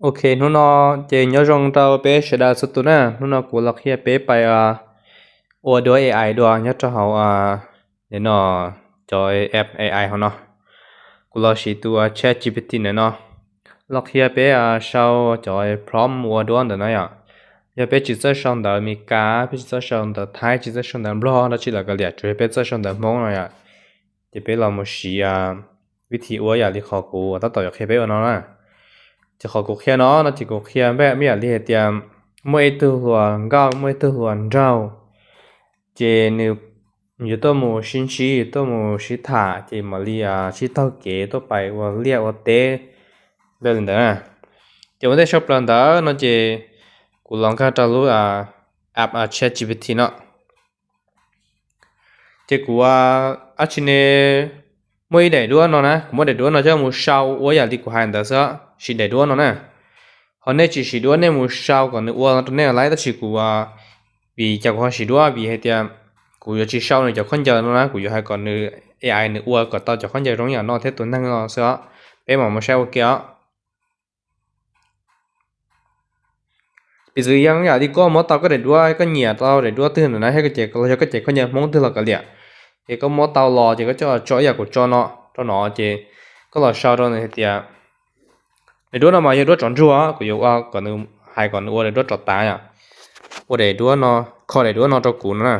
Ok, hnub no ces nyob zoo rau peb sawv daws txhua tus na. Hnub no kuv los qhia peb pais ua duab A I dua nyob rau hauv no cov app A I hauv no. Kuv los siv tus Chat G P T ntawm no los qhia peb sau cov prompt ua duab ntawm no yom. Yog peb tsis txawj sau ntawv Meskas, peb tsis txawj sau ntawv Thaib, tsis txawj sau ntawv Nplog dab tsi los kav liam, tsuas yog peb txawj sau ntawv Hmoob no yom, ces peb los mus siv vib thib ua yam li qhov kuv tab tom yuav qhia peb ua no na. Ces qhov kuv qhia no no ces kuv qhia npaj me yam li hais tias muaj ib tug hluas nkauj, muaj ib tug hluas nraug, ces nws yuav tuaj mus sib ntsib, yuav tuaj mus sib tham, ces mam li sib taug kev tuaj pais ua liaj ua teb li ntawd na. Ces ua ntej sab plaws ntawd no ces kuv los nkag rau lub app Chat G P T no. Ces kuv dab tsi ne, muaj ib daim duab no na, kuv muab daim duab no coj mus sau ua yam li kuv hais ntawd xwb, siv daim duab no na. Ho nej tsis siv duab nej mus sau kom nws ua rau nej lawm, tab sis kuv, vim cas kuv ho siv duab, vim hais tias kuv yuav tsis sau nws cov khaub ncaws no na, kuv yuav hais kom nws, A I nws ua kom tau cov khaub ncaws zoo yam no thiab tus neeg no xwb os. Peb mam mus saib ua ke os. Piv txwv yog yam li koj muab tau koj daim duab, koj nyiam tau daim duab twg ntawm na, thiab koj ces los yog koj ces koj nyiam Hmoob twg los kav liam, ces koj muab tau los ces koj coj tso ib yam kuv tso no rau no, ces koj los sau rau nws hais tias, daim duab no mas yog duab tsov ntsuag, kuv yuav ua kom nws, hais kom nws ua daim duab tsov tav yom, ua daim duab no, kho daim duab no rau kuv no na.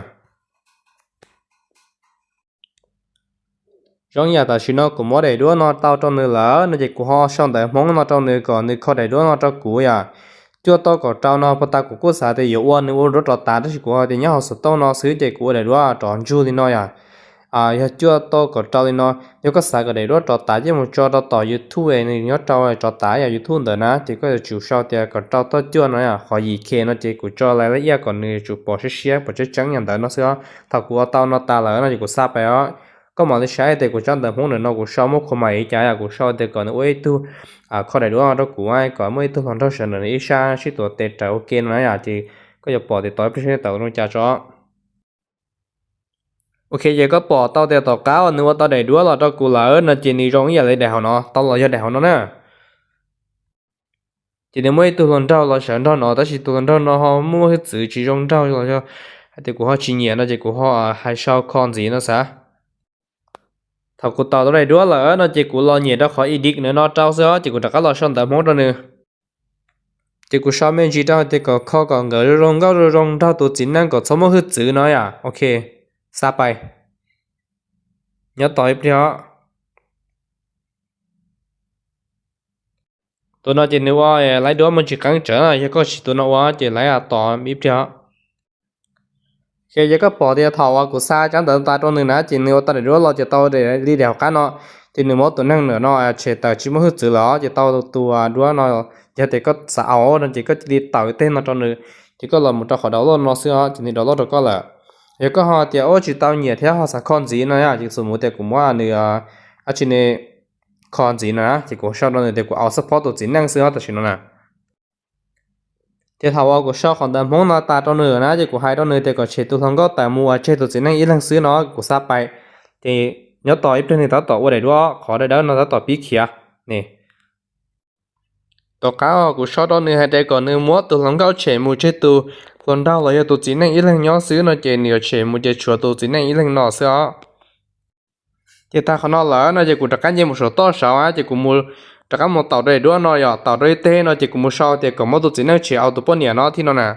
Zoo yam tam sim no kuv muab daim duab no tau rau nws lawm no ces kuv ho sau ntawv Hmoob no rau nws kom nws kho daim duab no rau kuv yom. Cuaj tauj kaum rau no puag ta kuv kuj xav tias yuav ua nws ua duab rov tav, tab sis kuv tias nyob hauv xov tooj no xwb ces kuv ua daim duab rov ntsug li no yom. Yog cuaj tauj kaum rau li no, yog koj xav kom daim duab rov tav ces mus tso rau tom YouTube nws nyob rau rov tav yam YouTube ntawd na, ces koj yuav tsum sau tias kaum rau tauj cuaj no, qhov yim K no ces kuv tso lais lab iaj kom nws tsum pom siab siab pom tseeb tseeb yam ntawd no xwb os. Thaum kuv ua tau no tas lawm no ces kuv xa pais os. Koj mam li saib tias kuv tsab ntawv Hmoob ntawm no kuv sau muaj khuam mais li cas yom, kuv sau tias kom nws ua ib tug kho daim duab rau kuv, kom muaj ib tug hluas nraug sawv ntawm nws ib sab sib tuav tes raws ua ke no yom, ces koj yuav pom tias tau ib pliag seb tawm zoo cas tso. Ok, ces koj pom tau tias tom qab uas nws ua tau daim duab los rau kuv lawm no ces nws zoo ib yam li daim hauv no, tau los yog daim hauv no na. Ces nws muaj ib tug hluas nraug los sawv nrog no, tab sis tus hluas nraug no ho muaj hwj txwv tsis zoo nraug los yog hais tias kuv ho tsis nyiam no ces kuv ho hais sau kho ntxiv no xav. Thaum kuv tau daim duab lawm no ces kuv los nyem rau qhov edit ntawm no rau xwb os, ces kuv rov qab los sau ntawv Hmoob rau nws. Ces kuv sau me ntsis rau hais tias kom kho kom nkawd zoo nkauj zoo zoo nraug tus txiv neej kom txhob muaj hwj txwv no yom. Ok, xa pais. Nyob tos ib pliag os. Tus no ces nws ua laib duab muaj tsis qeeb tsawv, yog koj siv tus no ua ces laib tos ib pliag os. Ces yog koj pom tias thaum uas kuv xa tsab ntawv tas rau nws na ces nws ua tau daim duab los ces tau li daim hauv qab no, ces nws muab tus neeg ntawm no tshem tawm tsis muaj hwj txwv lawm ces tau tus duab no. Yog tias koj xav au no ces koj cia li tawm tej no rau nws, ces koj los mus rau qhov download no xwb os, ces nws download rau koj lawm. Yog koj ho tias ua tsis tau nyiam thiab ho xav kho ntxiv no ces xum mus tias kuv muab nws dab tsi ne kho ntxiv no na, ces kuv sau rau nws tias kuv au support tus txiv neej xwb os tam sim no na. Ces thaum uas kuv sau qhov ntawv Hmoob no tas rau nws na ces kuv hais rau nws tias kom tshem tus hluas nkauj tawm mus tseg tus txiv neej ib leeg xwb no, kuv xa pais. Ces nyob tos ib pliag nws tab tom ua daim duab qhov dawb dawb no tab tom pib khiav ne. Tom qab kuv sau rau nws hais tias kom nws muab tus hluas nkauj tshem mus tseg tus hluas nraug los yog tus txiv neej ib leeg nyob xwb no ces nws yuav tshem mus ces tshuav tus txiv neej ib leeg no xwb os. Ces tag qhov no lawm no ces kuv rov qab nce mus saum toj saud ces kuv mus rov qab mus taus rau daim duab no yom, taus rau ib teg no ces kuv mus sau tias kom muab tus txiv neej tshem au tus poj niam no thiab no na.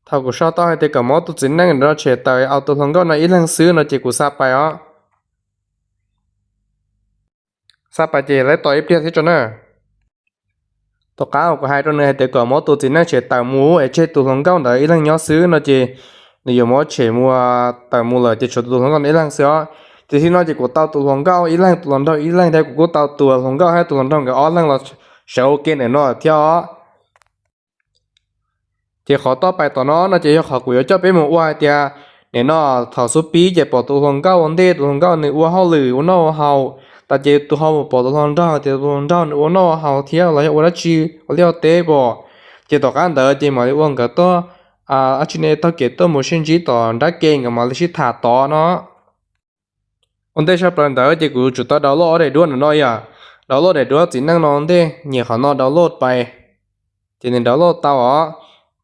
Thaum kuv sau tau hais tias kom muab tus txiv neej no tshem tawm au tus hluas nkauj no ib leeg xwb no ces kuv xa pais os. Xa pais ces laib tos ib pliag thiab tso na. Tom qab uas kuv hais rau nws hais tias kom muab tus txiv neej tshem tawm mus es tseg tus hluas nkauj ntawd ib leeg nyob xwb no ces nws yuav muab tshem mus tawm mus lawm ces tshuav tus hluas nkauj ib leeg xwb os. Ces txij no ces kuv tau tus hluas nkauj ib leeg, tus hluas nraug ib leeg thiab kuv kuj tau tus hluas nkauj thiab tus hluas nraug nkawd ob leeg los sawv ua ke ntawm no thiab os. Ces qhov toj pais tom no no ces yog qhov kuv yuav coj peb mus ua hais tias, nim no thaum xub pib ces pom tus hluas nkauj ua ntej, tus hluas nkauj nws ua hauj lwm ua noj ua haus, tas ces tus ho mus pom tus hluas nraug tias tus hluas nraug nws ua noj ua haus thiab los yog ua dab tsi, ua liaj ua teb pom. Ces tom qab ntawd ces mam li ua nkawd tuaj dab tsi ne taug kev tuaj mus sib ntsib tom nrab ke nkawd mam li sib tham tod no. Ua ntej sab plaws ntawd ces kuv tsum tau download ob daim duab ntawm no yom. download daim duab txiv neej no ntej, nyem qhov no download pais. Ces nws download tau os,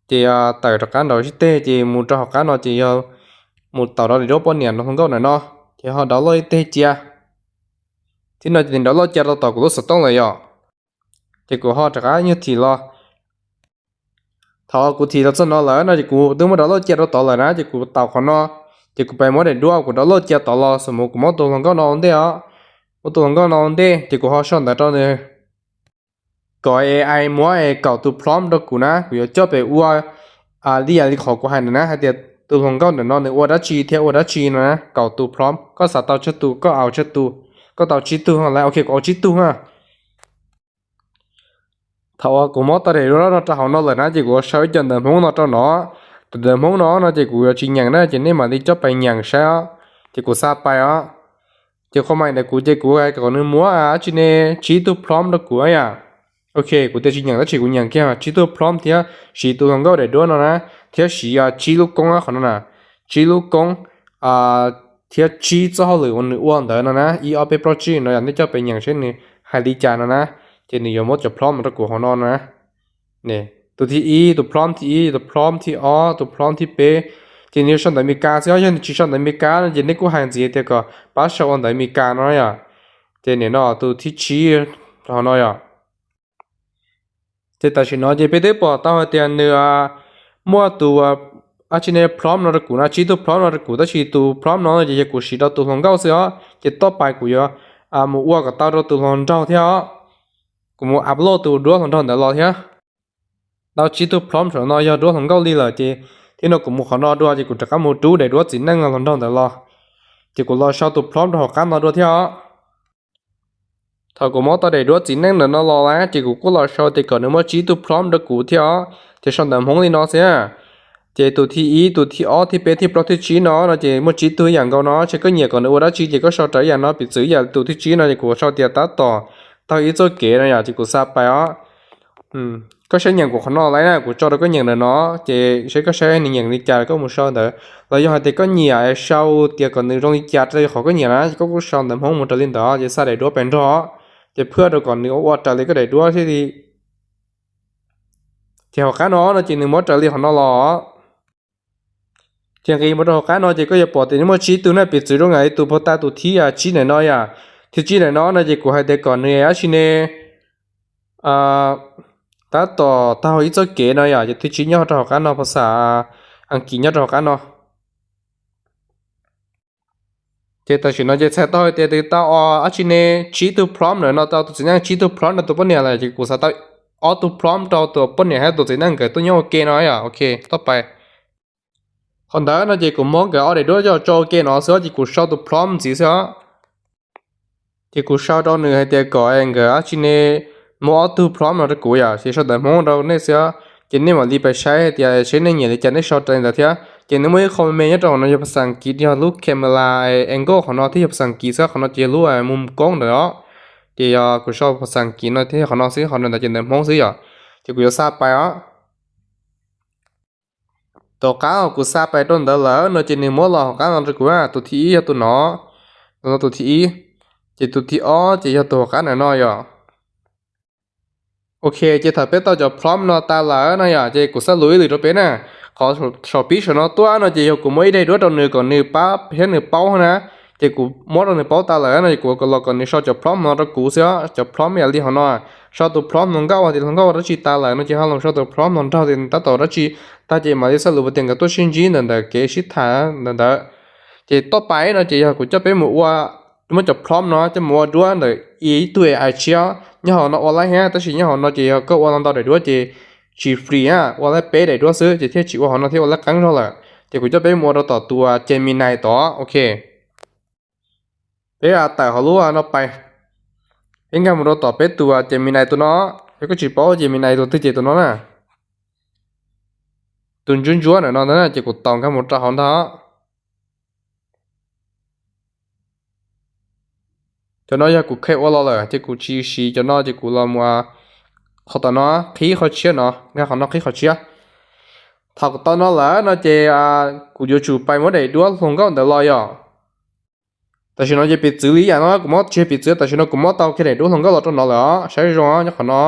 ces tawm rov qab nraud ib teg ces mus rau hauv qab no ces yog mus tau rau daim duab poj niam hluas nkauj ntawm no, ces ho download ib teg cia. Thiab no ces nws download cia rau tom kuv lub xov tooj lawm yom. Ces kuv ho rov qab nyuag thim los. Thaum kuv thim los txog no lawm no ces kuv twb muab download cia rau tod lawm na, ces kuv taus qhov no, ces kuv pais muab daim duab kuv download cia tod los, xav mus kuv muab tus hluas nkauj no ua ntej os. Muab tus hluas nkauj no ua ntej ces kuv ho sau ntawv rau nws kom A I muab kaum tus prompt rau kuv na, kuv yuav coj pem ua li yam li qhov kuv hais ntawd na, hais tias tus hluas nkauj ntawm no nws ua dab tsi thiab ua dab tsi no na, kaum tus prompt, koj xav tau tsawg tus koj au tsawg tus, koj tau tsib tug lawm, ok, kuv au tsib tug na. Thaum uas kuv muab tau daim duab no rau hauv no lawm na ces kuv sau ib co ntawv Hmoob no rau no. Tus ntawv Hmoob no no ces kuv yuav tsis nyeem na, ces nej mam li coj pais nyeem saib os. Ces kuv xa pais os. Ces qhov mais ntawd kuv ces kuv hais kom nws muab dab tsi ne, tsib tug prompt rau kuv yom. Ok, kuv tias tsis nyeem tab sis kuv nyeem kiag, tsib tug prompt thiab siv tus hluas nkauj daim duab no na, thiab siv tsib lub koob qhov no na, tsib lub koob thiab tsib txoj hauj lwm uas nws ua ntawd no na, ib ob peb plaub tsib no yom, nej coj pais nyeem saib nws hais li cas no na. Ces nws yuav muab cov prompt rau kuv hauv no na. Tus thib ib, tus prompt thib ib, tus prompt thib ob, tus prompt thib peb, ces nws yuav sau ntawv Meskas xwb os. Yog nws tsis sau ntawv Meskas no ces nej kuj hais ntxiv tias kom pab sau ua ntawv Meskas no yom. Ces nim no tus thib tsib hauv no yom. Ces tam sim no ces peb twb pom tau hais tias nws muaj tus dab tsi ne prompt no rau kuv no, tsib tug prompt no rau kuv, tab sis tus prompt no ces yog kuv siv rau tus hluas nkauj xwb os. Ces toj pais kuv yuav mus ua kom tau rau tus hluas nraug thiab os. Kuv mus upload tus duab hluas nraug ntawd los thiab. Tau tsib tug prompt saum no yog duab hluas nkauj li lawm ces thiab no kuv mus qhov no dua ces kuv rov qab mus rub daim duab txiv neej hluas nraug ntawd los. Ces kuv los sau tus prompt rau hauv qab no dua thiab os. Thaum kuv muab tau daim duab txiv neej ntawm no los lawm ces kuv kuj los sau tias kom nws muaj tsib tug prompt rau kuv thiab os, ces sau ntawv Hmoob li no xwb. Ces tus thib ib, tus thib ob, thib peb, thib plaub, thib tsib no no ces muaj tsib tug ib yam nkaus no, ces koj nyiam kom nws ua dab tsi ces koj sau raws ib yam no. Piv txwv ib yam li tus thib tsib no ces kuv sau tias tab tom taug ib txoj kev no yom, ces kuv xa pais os. Koj saib nyeem kuv qhov no lawm na, kuv tso rau koj nyeem ntawm no, ces saib koj saib nws nyeem li cas koj mus sau ntawd. Los yog hais tias koj nyiam sau tias kom nws zoo li cas raws li qhov koj nyiam na, koj kuj sau ntawv Hmoob mus raws li ntawd, ces xa daim duab pais nrog, ces phwaj rau kom nws ua raws li koj daim duab thiaj li. Ces hauv qab no no ces nws muab raws li qhov no los. Ces nqis mus rau hauv qab no ces koj yuav pom tias nws muaj tsib tug na, piv txwv zoo nkaus li tus puag ta tus thib tsib ntawm no yom. Thib tsib ntawm no no ces kuv hais tias kom nws dab tsi ne, tab tom taug ib txoj kev no yom, ces thib tsib nyob rau hauv qab no, phas xas Askiv nyob rau hauv qab no. Ces tam sim no ces txhais tau hais tias twb tau dab tsi ne, tsib tug prompt ntawm no tau tus txiv neej tsib tug prompt rau tus poj niam lawm, ces kuv xav tau ob tug prompt rau tus poj niam thiab tus txiv neej nkawd tuaj nyob ua ke no yom. Ok, toj pais. Qhov ntawd no ces kuv muab nkawd ob daim duab coj tso ua ke no xwb os, ces kuv sau tus prompt ntxiv xwb os. Ces kuv sau rau nws hais tias kom nkawd dab tsi ne, muab ob tug prompt no rau kuv yom, ces sau ntawv Hmoob rau nej xwb os. Ces nej mam li pais saib hais tias seb nej nyiam li cas nej sau raws li ntawd thiab. Ces nws muaj ib qho me me nyob rau hauv no yog phas xas Askiv, yog lub camera angle qhov no thiab yog phas xas Askiv xwb, qhov no ces yog lub mus koob ntawd os. Ces yog kuv sau phas xas Askiv no thiab qhov no xwb, qhov ntawd ces ntawv Hmoob xwb yom. Ces kuv yuav xa pais os. Tom qab kuv xa pais rau ntawd lawm no ces nws muab los hauv qab no rau kuv, tus thib ib yog tus no, tus no tus thib ib, ces tus thib ob ces yog tus hauv qab ntawm no yom. Ok, ces thaum peb tau cov prompt no tas lawm no yom, ces kuv xav lus ib lwm rau peb na. Qhov saum pib saum no tuaj no ces yog kuv muab ib daim duab rau nws kom nws pab thiab nws paub na. Ces kuv muab rau nws paub tas lawm no ces kuv los kom nws sau cov prompt no rau kuv xwb os. Cov prompt yam li hauv no, sau tus prompt hluas nkauj tias hluas nkauj ua dab tsi tas lawm no ces ho los sau tus prompt hluas nraug tias tab tom ua dab tsi tag, ces mam li xav lus tias nkawd tuaj sib ntsib ntawm ntawm kev sib tham ntawm ntawd. Ces toj pais no ces yog kuv coj peb mus ua, muab cov prompt no coj mus ua duab ntawm ib tug A I tshiab. Nyob hauv no ua laib heev tab sis nyob hauv no ces yog koj ua ntau ntau daim duab ces tsis free na, ua laib peb daim duab xwb ces thiaj tsis ua hauv no thiab ua laib qeeb zog lawm. Ces kuv coj peb mus ua rau tom tus Gemini tod, ok. Peb tawm hauv lub no pais, peb nkag mus rau tom peb tus Gemini tus no. Yog koj tsis paub Gemini tus twg ces tus no na, tus ntsuab ntsuab ntawm no ntag na, ces kuv taus nkag mus rau hauv ntag. Cov no yog kuv kheev ua los lawm ces kuv tsis siv cov no ces kuv los mus qhov tom no qhib qhov tshiab no, nkag qhov no qhib qhov tshiab. Thaum kuv tau no lawm no ces kuv yuav tsum pais muab daim duab hluas nkauj ntawd los yom. Tam sim no ces piv txwv li yam no kuv muab tsis piv txwv, tam sim no kuv muab tau kiag daim duab hluas nkauj los rau no lawm os, saib zoo nyob qhov no.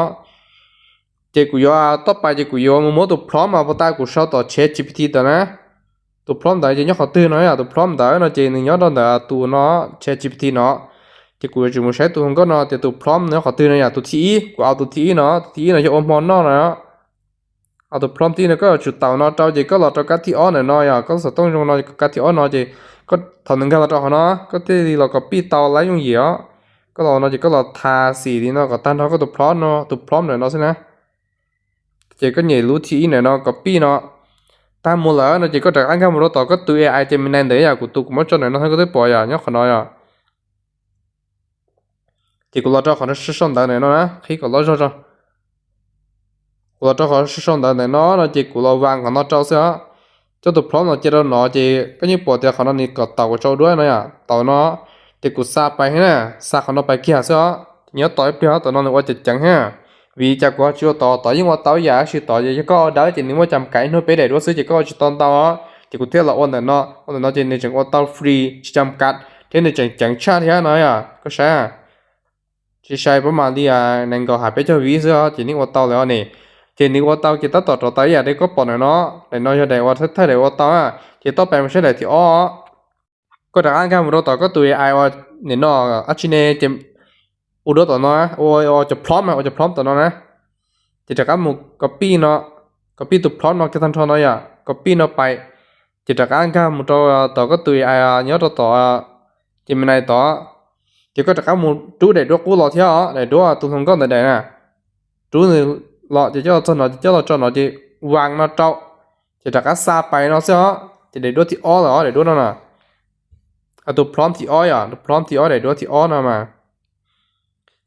Ces kuv yuav toj pais ces kuv yuav mus muab tus prompt mas puag ta kuv sau tom ChatGPT ntawd na. Tus prompt ntawd ces nyob qhov twg no yom, tus prompt ntawd no ces nws nyob rau ntawm tus no, ChatGPT no. Ces kuv yuav tsum mus saib tus hluas nkauj no tias tus prompt nyob qhov twg no yom, tus thib ib, kuv au tus thib ib no, tus thib ib no yog ua hmo noj no. Au tus prompt thib ib no koj yuav tsum tau no rau ces koj los rau kab thib ob ntawm no yom, koj xov tooj zoo no kab thib ob no ces thaum nws nkag los rau qhov no koj thiaj li los copy tau lab yooj yim os. Koj los no ces koj los tha xim li no kom tag nrho koj tus prompt no, tus prompt ntawm no xwb na. Ces koj nyem lub thib ib ntawm no copy no. Tag mus lawm no ces koj rov qab nkag mus rau tom koj tus AI Gemini ntawd yom, kuv tus kuv muab tso ntawm no thiab koj twb pom yom, nyob qhov no yom. Ces kuv los rau qhov sau ntawv ntawm no na, qhib kom loj zog tso. Kuv los rau qhov sau ntawv ntawm no no ces kuv los vas qhov no rau xwb os. Coj tus prompt no cia rau no ces koj yeej pom tias qhov no nws kom tau ua tsau duab no yom, tau no. Ces kuv xa pais thiab na, xa qhov no pais kiag xwb os, nyob tos ib pliag tom no nws ua ceev ceev thiab. Vim li cas kuv ho tsis ua tod, tod yeej ua tau ib yam dab tsi, tod yog koj ua dawb ces nws muaj cam kav ib hnub peb daim duab xwb ces koj ua tsis tau ntau os. Ces kuv thiaj los ua ntawm no, ua ntawm no ces nws tseem ua tau free tsis cam kav thiab nws tseem ceev tshaj thiab no yom, koj saib. Tsis sai pab mas li nees nkaum hais peb caug viv xwb ces nws ua tau lawm os ne. Ces nws ua tau ces tab tom rov tau ib yam li koj pom ntawm no. Daim no yog daim uas thawj thawj daim ua tau na. Ces toj pais mus saib daim thib ob. Koj rov qab nkag mus rau tom koj tus AI uas nim no dab tsi ne, ces ua duab tom no, ua cov prompt, ua cov prompt tom no na. Ces rov qab mus copy no, copy tus prompt no kiag tag nrho no yom, copy no pais. Ces rov qab nkag mus rau tom koj tus AI nyob rau tom Gemini tod. Ces koj rov qab mus rub daim duab qub los thiab os, daim duab tus hluas nkauj ntawd daim na. Rub nws los ces coj los txog no ces coj los tso no ces vas no rau. Ces rov qab xa pais no xwb os, ces daim duab thib ob lawm os, daim duab no na. Tus prompt thib ob yom, tus prompt thib ob, daim duab thib ob no mas.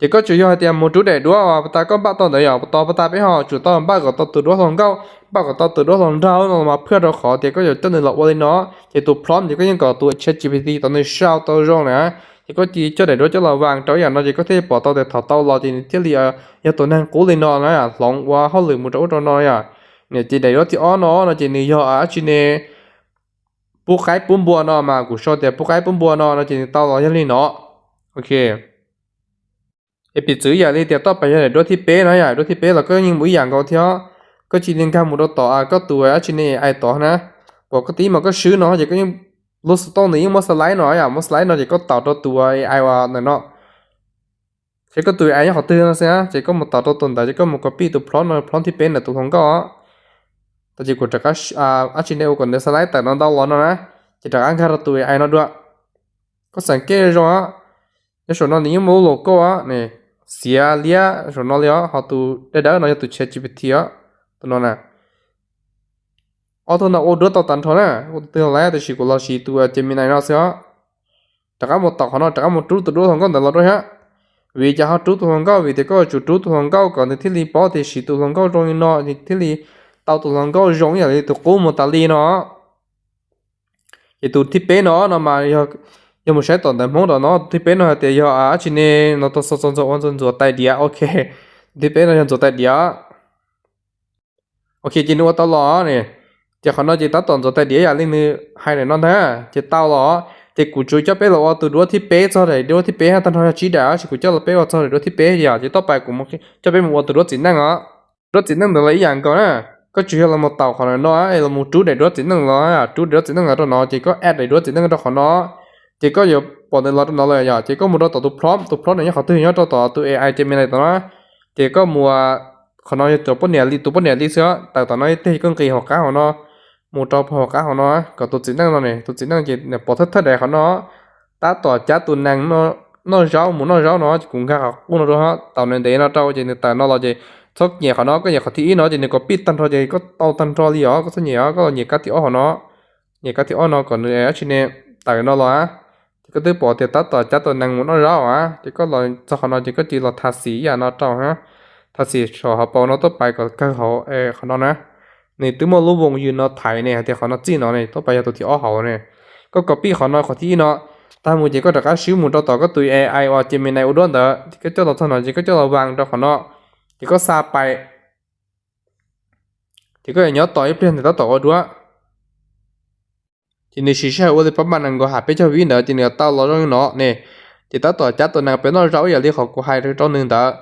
Ces koj tsuas yog hais tias mus rub daim duab uas puag ta koj npaj tau ntawd yom, puag ta puag ta peb ho tsum tau npaj kom tau tus duab hluas nkauj, npaj kom tau tus duab hluas nraug no mas phaj rau qhov tias koj yuav coj nws los ua li no. Ces tus prompt ces koj yeej kom tus ChatGPT tod nws sau tau zoo na. Ces koj cia li coj daim duab coj los vas rau ib yam no ces koj thiaj li pom tau tias thaum tau los ces nws thiaj li yog tus neeg qub li no na, hloov ua hauj lwm mus rau ub rau no yom. Ces daim duab thib ob no no ces nws yog dab tsi ne, pub qaib pub npua no mas kuv sau tias pub qaib pub npua no no ces nws tau los yog li no. Ok. Es piv txwv ib yam li tias toj pais yog daim duab thib peb no yom, duab thib peb los koj yeej mus ib yam nkaus thiab. Koj cia li nkag mus rau tom koj tus dab tsi ne AI tod na. Pom koj tus ib mas koj swb no ces koj yeej, lub xov tooj nws yeej muab slide no yom, muab slide no ces koj taus rau tus AI uas ntawm no. Ces koj tus AI nyob qhov twg no xwb na, ces koj mus taus rau tus ntawd ces koj mus copy tus prompt no, prompt thib peb ntawm tus hluas nkauj os. Tau ces kuv rov qab dab tsi ne ua kom nws slide tawm no ntau los no na. Ces rov qab nkag rau tus AI no dua. Koj xeem kej zoo os. Nyob saum no nws yeej muaj lub logo os ne, xiav liab saum no li os, ho tus dawb dawb no yog tus ChatGPT os, tus no na. Ob tug no ua duab tau tag nrho na, ua tus twg los lawm, tiam sis kuv los siv tus Gemini no xwb os. Rov qab mus tom qhov no, rov qab mus rub tus duab hluas nkauj ntawd los rau thiab. Vim cas ho rub tus hluas nkauj? Vim tias koj yuav tsum rub tus hluas nkauj kom nws thiaj li paub tias siv tus hluas nkauj zoo li no nws thiaj li tau tus hluas nkauj zoo ib yam li tus qub mus tas li no. Ces tus thib peb no no mas yog mus saib tom ntawv Hmoob tom no, tus thib peb no hais tias yog dab tsi ne, no tau xo txo ntxuav ua ntxuav ntxuav tais diav, ok. Tus thib peb no yog ntxuav tais diav. Ok, ces nws ua tau los ne. Ces qhov no ces tab tom ntxuav tais diav yam li nws hais ntawm no ntag, ces tau los. Ces kuv tsuas coj peb los ua tus duab thib peb txog daim duab thib peb, tag nrho yog tsib daim, tab sis kuv coj los peb ua txog daim duab thib peb yom, ces toj pais kuv coj peb mus ua tus duab txiv neej os. Duab txiv neej ntawd los ib yam nkaus na. Koj tsuas yog los mus taus qhov no, los mus rub daim duab txiv neej los, rub daim duab txiv neej los rau no, ces koj add daim duab txiv neej rau qhov no. Ces koj yuav pom nws los rau no lawm yom, ces koj mus rau tom tus prompt, tus prompt no nyob qhov twg? Nyob rau tom tus AI Gemini tom no. Ces koj mus, qhov no yog cov poj niam li, tus poj niam li xwb, tawm tom no ib teg koj nqis hauv qab hauv no, mus rau hauv qab hauv no, kom tus txiv neej no ne, tus txiv neej ces pom thawj thawj daim qhov no, tab tom cab tus nees noj zaub mus noj zaub no, ces kuv nkag qhov qub no rau, tau nws ntev no rau ces nws tawm no los ces txhob nyem qhov no, koj nyem qhov thib ib no ces nws copy tag nrho ces koj tau tag nrho li os, koj txhob nyem os, koj los nyem kab thib ob hauv no. Nyem kab thib ob no kom nws dab tsi ne, tawm no los. Ces koj twb pom tias tab tom cab tus nees mus noj zaub a, ces koj los txog qhov no ces koj cia li los tha xim ib yam no rau, tha xim saum hauv paus no tuaj pais kom kawg hauv qhov no na. Nws twb muaj lub voos ywg no thaiv ne, hais tias qhov no txij no ne, tuaj pais yog tus thib ob hauv ne. Koj copy qhov no, qhov thib ib no, tag mus ces koj rov qab swb mus rau tom koj tus AI uas Gemini ua duab ntawd, ces koj coj los txog no ces koj coj los vas rau qhov no, ces koj xa pais. Ces koj yuav nyob tos ib pliag nws tab tom ua duab. Ces nws siv sij hawm ua li pab mas nees nkaum ham peb caug vib ntawd ces nws yuav tau los zoo li no ne. Ces tab tom cab tus nees pem noj zau ib yam li qhov kuv hais rau nws ntawd.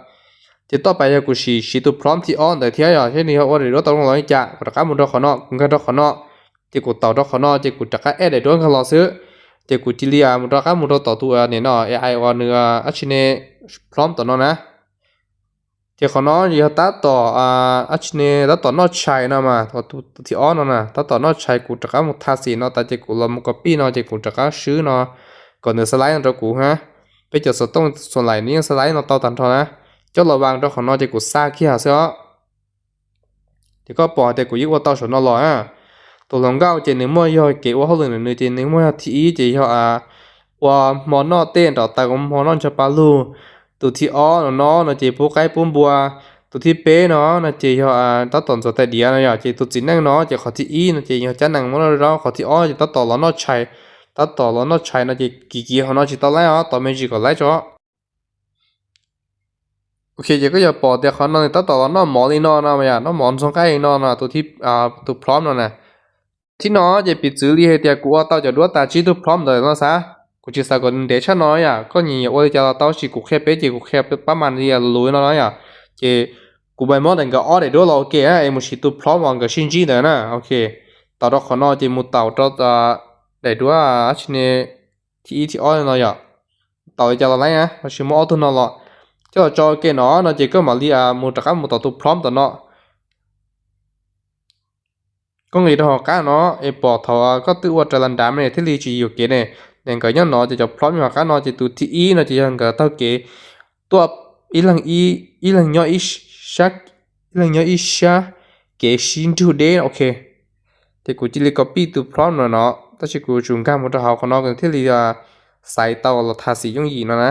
Ces toj pais yog kuv siv siv tus prompt thib ob ntawd thiab yog seb nws yog ua daim duab tau zoo los li cas. Kuv rov qab mus rau qhov no, kuv nkag rau qhov no, ces kuv taus rau qhov no ces kuv rov qab add daim duab nkag los xwb. Ces kuv cia li mus rov qab mus rau tom tus nim no AI uas nws dab tsi ne, prompt tom no na. Ces qhov no yog tab tom dab tsi ne, tab tom noj tshais no mas, tus thib ob no na, tab tom noj tshais. Kuv rov qab mus tha xim no tas ces kuv los mus copy no ces kuv rov qab swb no kom nws xab laib no rau kuv hab. Peb cov xov tooj xuam laim nws yeej xab laib no tau tag nrho na. Coj los vas rau qhov no ces kuv xa kiag xwb os. Ces koj pom hais tias kuv yeej ua tau saum no los na. Tus hluas nkauj ces nws muaj yog kev ua hauj lwm ntawm nws ces nws muaj yog thib ib ces yog ua hmo noj tej nrov taws, ua hmo noj ncho pa lug. Tus thib ob no no no ces pub qaib pub npua. Tus thib peb no no ces yog tab tom ntxuav tais diav no yom. Ces tus txiv neej no ces qhov thib ib no ces yog cab nees muab noj zaub, qhov thib ob ces tab tom los noj tshais. Tab tom los noj tshais no ces kiv kiv qhov no tsis tau laib os, tos me ntsis kom laib tso. Ok, ces koj yuav pom tias qhov no nws tab tom los noj mov li no no yom, noj mov ntxoog nqaij li no no, tus prompt no na. Thib no ces piv txwv li hais tias kuv ua tau cov duab tas tsib tug prompt ntawm no xav, kuv tsis xav kom nws ntev tshaj no yom, koj nyiam ua li cas los tau, tab sis kuv qhia peb ces kuv qhia pab mas li lus no no yom. Ces kuv mam muab ntawm nkawd ob daim duab los ua ke es mus siv tus prompt uas nkawd sib ntsib ntawd na. Ok, taus rau qhov no ces mus taus rau daim duab dab tsi ne, thib ib thib ob no yom. Taus li cas los laib na, tab sis muab ob tug no los coj los tso ua ke no no ces koj mam li mus rov qab mus tom tus prompt tom no. Koj nqis rau hauv qab no es pom thaum koj twb ua raws las nrad ne thiaj li tsis yuam kev ne. Ces nkawd nyob no ces cov prompt nyob hauv qab no ces tus thib ib no ces yog nkawd taug kev tuaj ib leeg, ib leeg nyob ib sab, ib leeg nyob ib sab kev sib nrug deb. Ok, ces kuv cia li copy tus prompt no no, tab sis kuv tsum nkag mus rau hauv qhov no thiaj li xaiv tau los tha xim yooj yim no na.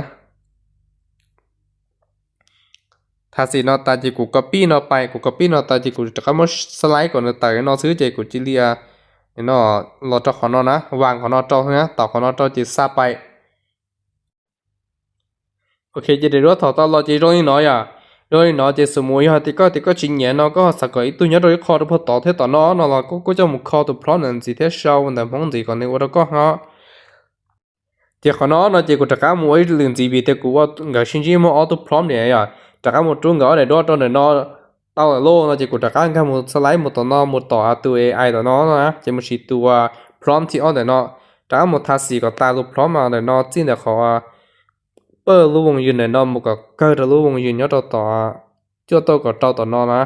Tha xim no tas ces kuv copy no pais, kuv copy no tas ces kuv rov qab muab xab laib kom nws tawm no xwb ces kuv cia li no los rau qhov no na, vas qhov no rau na, taus qhov no rau ces xa pais. Ok, ces daim duab thaum tau los ces zoo li no yom. Zoo li no ces xum mus yog tias koj tias koj tsis nyiam no koj xav kom ib tug nyob rau ib qho rau puag tod thiab tom no no los koj kuj coj mus kho tus prompt ntawd ntxiv thiab sau ntawm Hmoob ntxiv kom nws ua rau koj ho. Ces qhov no no ces kuv rov qab mus ua ib lwm ntxiv vim tias kuv ua nkawd sib ntsib muaj ob tug prompt niam yom, rov qab mus rub nkawd ob daim duab rau ntawm no tau lawm lauj no ces kuv rov qab nkag mus xab laib mus tom no mus tom tus AI tom no no ces mus siv tus prompt thib ob ntawm no, rov qab mus tha xim kom tas lub prompt ntawm no txij ntawm qhov pawj lub voos ywg ntawm no mus kom kawg rau lub voos ywg nyob rau tom cuaj tauj kaum rau tom no na.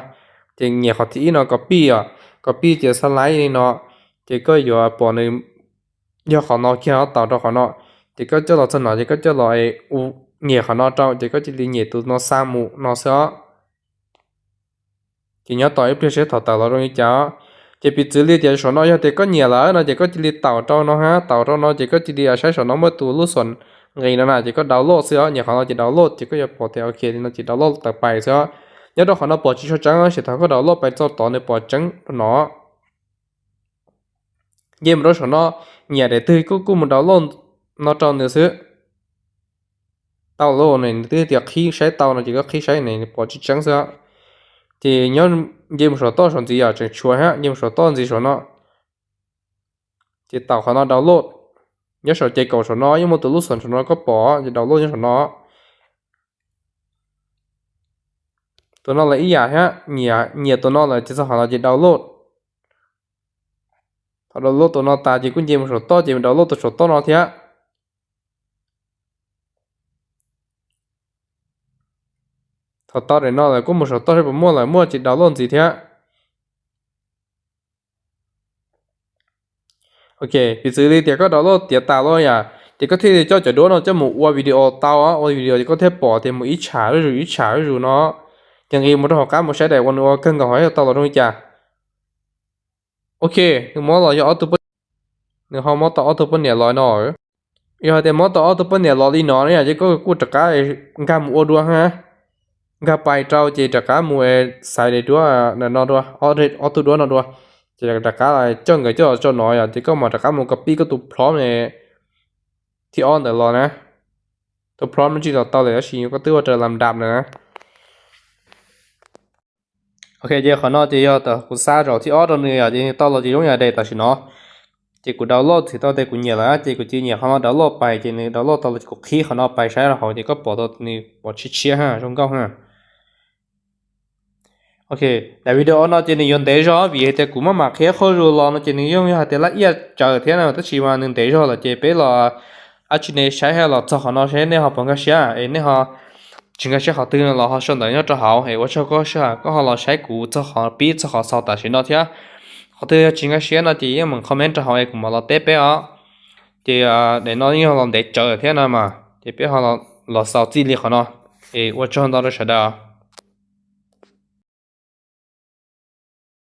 Ces nyiam qhov thib ib no copy os, copy ces xab laib li no, ces koj yuav pom nws yog qhov no kiag taus rau qhov no, ces koj coj los txog no ces koj coj los nyiam qhov no rau ces koj cia li nyiam tus no xa mus no xwb os. Ces nyob tos ib pliag seb thaum tawm los zoo li cas. Ces piv txwv li tias saum no yog tias koj nyiam lawm no ces koj cia li taus rau no hab, taus rau no ces koj cia li saib saum no muaj tus lub xom nqis no na ces koj download xwb os, nyiam qhov no ces download ces koj yuav pom tias ok li no ces download tawm pais xwb os. Nyob rau qhov no pom tsis tshua tseeb tab sis thaum koj download pais txog tod nws pom tseeb rau no. Nce mus rau saum no, nyiam daim twg koj kuj mus download no rau nws xwb. Tau lauj, nws twb tias qhib saib tau no ces koj qhib saib ne nws pom tsis tseeb xwb. Ces nyob nce mus saum toj saum ntxiv yom, tseem tshuav hab, nce mus saum toj ntxiv saum no. Ces taus qhov no download. Nyob saum ces kaum saum no yeej muaj tus lub xom saum no koj pom ces download nyob saum no. Tus no lawm ib yam thiab, nyiam tus no lawm ces txog qhov no ces download. Thaum download tus no tas ces kuj nce mus saum toj ces download tus saum toj no thiab. Thaum tau daim no lawm kuj mus saum toj seb puas muaj, lawm muaj ces download ntxiv thiab. Ok, piv txwv li tias koj download tiav tas lawm yom, ces koj thiaj li coj cov duab no coj mus ua video tau, ua video ces koj thiaj pom tias mus ib tsham zuj zus ib tsham zuj zus no. Ces nqis mus rau hauv qab mus saib daim uas nws ua kawg nkaus hauv yog tau los zoo li cas. Ok, nws muab los yog ob tug, nws ho muab tau ob tug poj niam los no. Yog hais tias muab tau ob tug poj niam los li no yom, ces koj kuj rov qab nkag mus ua dua hab, nkag pais rau ces rov qab mus xaiv daim duab no dua, ob tug duab no dua, ces rov qab coj nkawd coj los tso no yom, ces koj mam rov qab mus copy koj tus prompt thib ob ntawd los na. Tus prompt tsis tau tau lawm tab sis koj twb ua raws las dam lawm na. Ok, ces qhov no ces yog kuv xa zaum thib ob rau nws yom, ces nws tau los ces zoo yam daim tam sim no. Ces kuv download txhim tau tias kuv nyiam lawm ces kuv cia nyiam qhov no download pais, ces nws download tau los kuv qhib qhov no pais saib rau hauv ces koj pom tau nws pom tshiab tshiab ha, zoo nkauj ha. Ok, daim video no ces nws yuav ntev zog vim hais tias kuv maj mam qhia qhov zus los no ces nws yeej yog hais tias laj iaj tsawv thiab na, tab sis mas nws ntev zog lawm ces peb los ab tsi ne saib los txog qhov no seb nej ho puas nkag siab es nej ho tsis nkag siab qhov twg no los ho sau ntawv nyob rau hauv es ua tsaug koj sij hawm koj ho los saib kuv txog qhov pib txog qhov xaus tam sim no thiab. Qhov twg yog tsis nkag siab no ces yeej meem comment rau hauv es kuv mam los teb peb os. Ces daim no yeej yog los ntev tsawv thiab no mas ces peb ho los xaus txij li qhov no es ua tsaug ntau rau sawv daws.